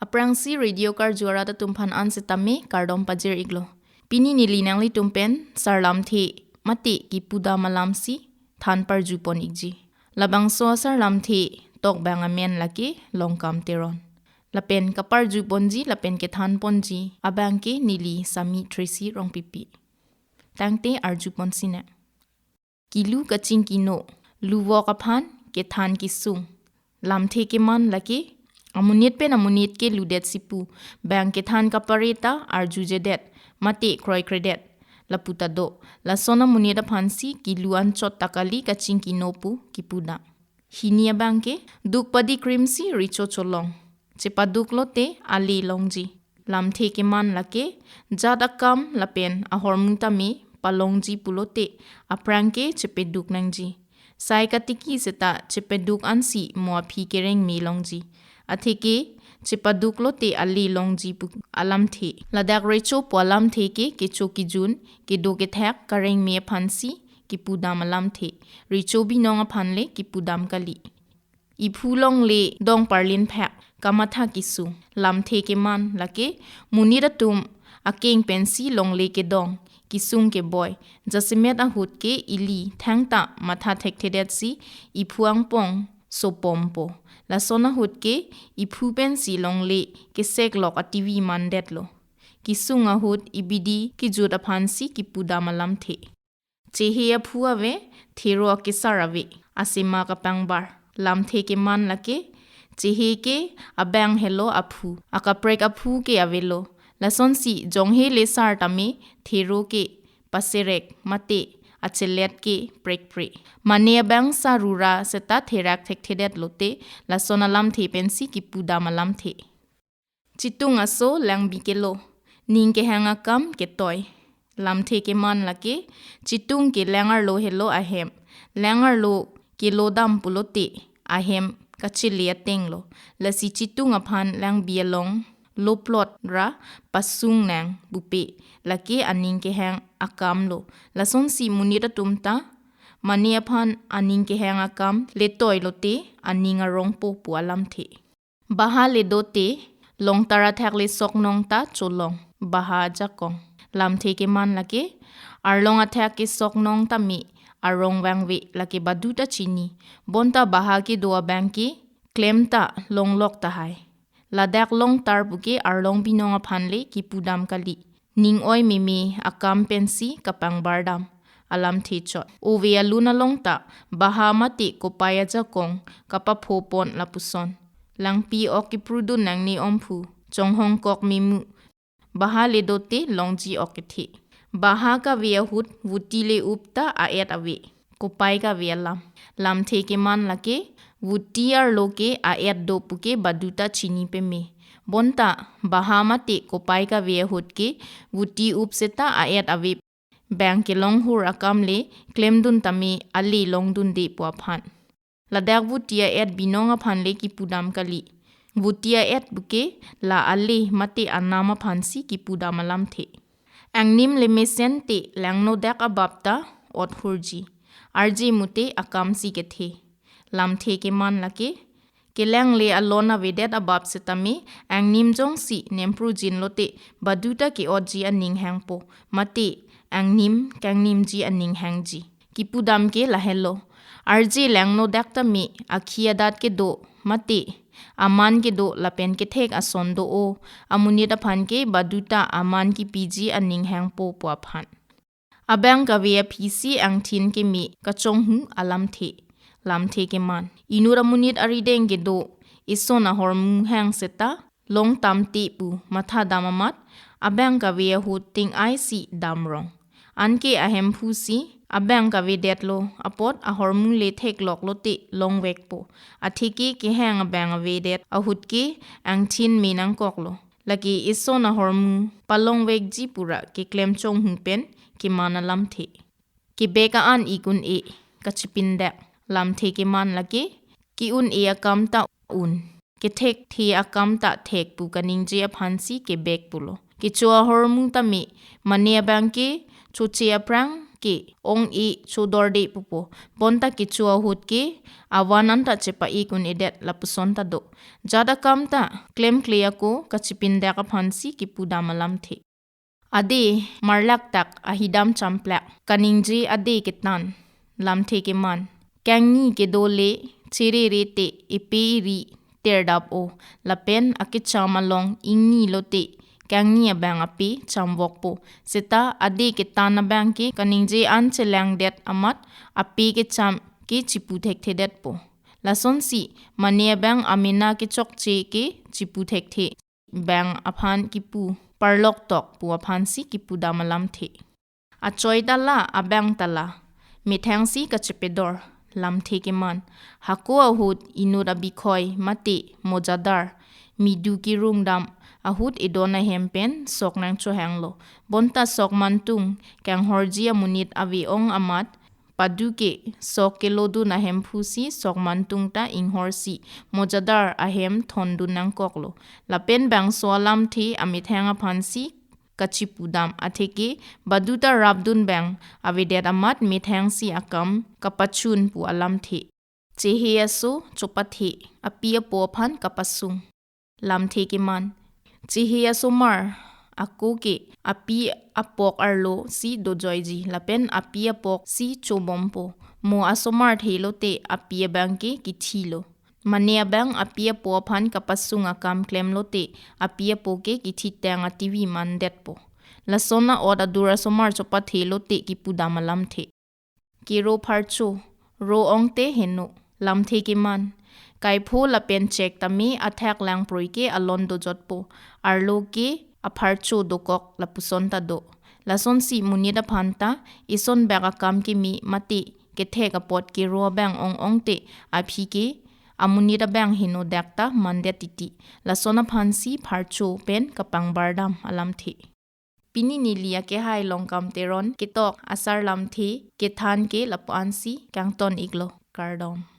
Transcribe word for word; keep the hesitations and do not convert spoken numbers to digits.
Aphrangsi radio karju arat atum aphan an setame kardom pajir iklo. Pini neli nanglitum pen Sar Lamthe mate kipudam alamsi than parjupon ikji. Labangso a-Sar Lamthe tokbang amen lake Longkam Teron. Lapen kaparjuponji lapen kethanponji abang ke neli Sami Tracy Rongpipi. Tangte arjupon sinang. Kilu kachingkino, luvok aphan kethan kesung. Lamthe keman lake, amonit pen amonit keludet si pu, bang kethan kapare ta arjujedet, mate kroikredet. Lapu ta do, lason amonit aphansi kilu anchot ta kali kachingkino pu kipudam. Hini abang ke, duk padi krimsi recho cholong. Chepaduk lote ale longji. Lamthe keman lake, jat akam lapen ahormu tame palongji pulote, aphrang ke chepeduk nangji. Sai katiki seta chepeduk ansi mo aphi kereng me longji. Atheke, chepaduk lote ale longji pu alamthe. Ladak recho pu alamthe ke kecho kijun, kedo kethak kareng me aphansi kipudam alamthe. Recho binong aphan le kipudam kali. Iphu longle dong parlin phak, kamatha kesung. Lamthe keman lake, monit atum akeng pensi longle kedong, kesung keboi. Jasemet ahut ke ili thangta matha thekthedetsi iphu angpong sopompo. Lason ahut ke iphu pensi longle keseklok a-T V mandetlo. Kesung ahut ibidi kejut aphansi kipudam alamthe. Chehe aphu ave, thero akesar ave, asema kapangbar. Lamthe keman lake, chehe ke abang helo aphu, akaprek aphu ke avelo. Lasonsi jonghe le sar tame, thero ke paserek mate achelet ke prekpre. Mane abang sa rura seta therak thekthedet lote, lason alamthe pensi kipudam alamthe. Chitung aso langbi kelo, ning kehang akam ketoi. Lamthe keman lake, chitung ke lang arlo helo ahem. Lang arlo kelo dam pulote, ahem kachele atenglo. Lasi chitung aphan langbi along loplot ra pasung nang bupe. Lake aning kehang akamlo. Lasonsi monit atum ta, mane aphan aning kehang akam letoi lote, aning arongpo pu alamthe. Baha le dote, longtar athak le soknong ta cholong, baha ajakong. Lamthe keman lake, arlong athak ke soknong tame, arong vangve lake badu ta chini. Bonta baha kedo abang ke, klem ta longlok tahai. Ladak longtar puke arlong binong aphan le kipudam kali. Ning oi meme akam pensi kapangbar dam alamthe chot. Ove alun along ta baha mate kopai ajakong kapaphopon lapuson. Langpi ok kiprudun nangne omphu, chonghong kok memu. Baha le dote longji ok kethe. Baha kave ahut vuti le up ta a-et ave. Kopai kave alam. Lamthe keman lake, vuti arlo ke a-et do puke badu ta chini peme. Bonta, baha mate kopai kave ahut ke, vuti up seta a-et ave. Bang kelong hur akam le, klemdun tame ale longdunde pu aphan. Ladak vuti a-et binong aphan le kipudam kali. Vuti a-et puke, la ale mate anam aphansi kipudam alamthe. Angnim le mesen te langno dak abap ta ot hurji. Arje mute akamsi kethe. Lamthe keman lake. Kelang le alon avedet abap setame angnim jongsi nemprujin lote badu ta ke-otji aning hangpo. Mate angnim kangnimji aning hangji. Kipudam ke lahelo. Arje langno dak tame akhi adat kedo mate aman kedo lapen kethek ason do-o. Amonit aphan ke badu ta aman kipiji aning hangpo pu aphan. Abang kave aphi si angthin keme kachonghu alamthe. Lamthe keman. Inut amonit arideng kedo, ison ahormu hang seta, long tamte pu matha dam amat, abang kave ahut ting-ai si damrong. Anke ahemphu si, abang kavedetlo, apot ahormu le theklok lote longvekpo. Atheke kehang abang avedet, ahut ke angthin me nangkoklo. Lake ison ahormu palongvekji pura keklem chonghu pen keman alamthe. Kebek a-an ik un-e, kachipindak. Lamthe keman lake, ke-un-e akam ta un. Kethekthe akam ta thek pu kaningje aphansi kebek pulo. Kecho ahormu tame, mane abang ke, choche aphrang, ke ong-e chodorde pupo. Bonta kecho ahut ke avan anta chepa-ik un-edet lapuson ta do. Jat akam ta klemkle ako kachipindak aphansi kipudam alamthe. Ade marlak tak ahidam champlak, kaningje ade ketan, lamthe keman. Kangni kedo le cherere te epe eri terdap-o, lapen akecham along ingni lote kangni abang ape chamvokpo. Seta ade ketan abang ke kaningje an chelangdet amat ape kecham ke chipu thekthedetpo. Lasonsi mane abang amena kechokche ke chipu thekthe, bang aphan kipu parlok tok pu aphansi kipudam alamthe. Achoi ta la, abang ta la, methangsi kachepedor, lamthe keman. Hako ahut inut abikhoi mate mojadar midu kirungdam ahut edon ahem pen sok nangchohanglo. Bonta sok mantung kanghorji amonit ave-ong amat padu ke sok kelodun ahemphusi sok mantung ta inghorsi mojadar ahem thondun nangkoklo. Lapen bangso alamthe amethang aphansi kachipudam atheke, badu ta rapdun bang avedet amat methangsi akam kapachun pu alamthe. Chehe aso chopathe, api apo aphan kapasung, lamthe keman. Chehe asomar ako ke api apok arlo si dojoiji, lapen api apok si chobompo. Mo asomar thelote api abang ke kithilo. Mane abang api apo aphan kapasung akam klemlote api apo ke kithitang ativi mandetpo. Lason a-ot adur asomar chopathelote kipudam alamthe. Kero pharcho, ro ongte heno, lamthe keman. Kaipho lapen chek tame athak langproi ke alon dojotpo. Arlo ke apharcho dokok lapuson ta do. Lasonsi monit aphan ta ison bak akam keme mate kethek apot kero abang ong-ongte aphi ke amonit abang henodak ta mandet titi. Lason aphansi pharcho pen kapangbardam alamthe. Pini neli akehai Longkam Teron ketok asar lamthe kethan ke lapu-ansi kangton-iklo. Kardom.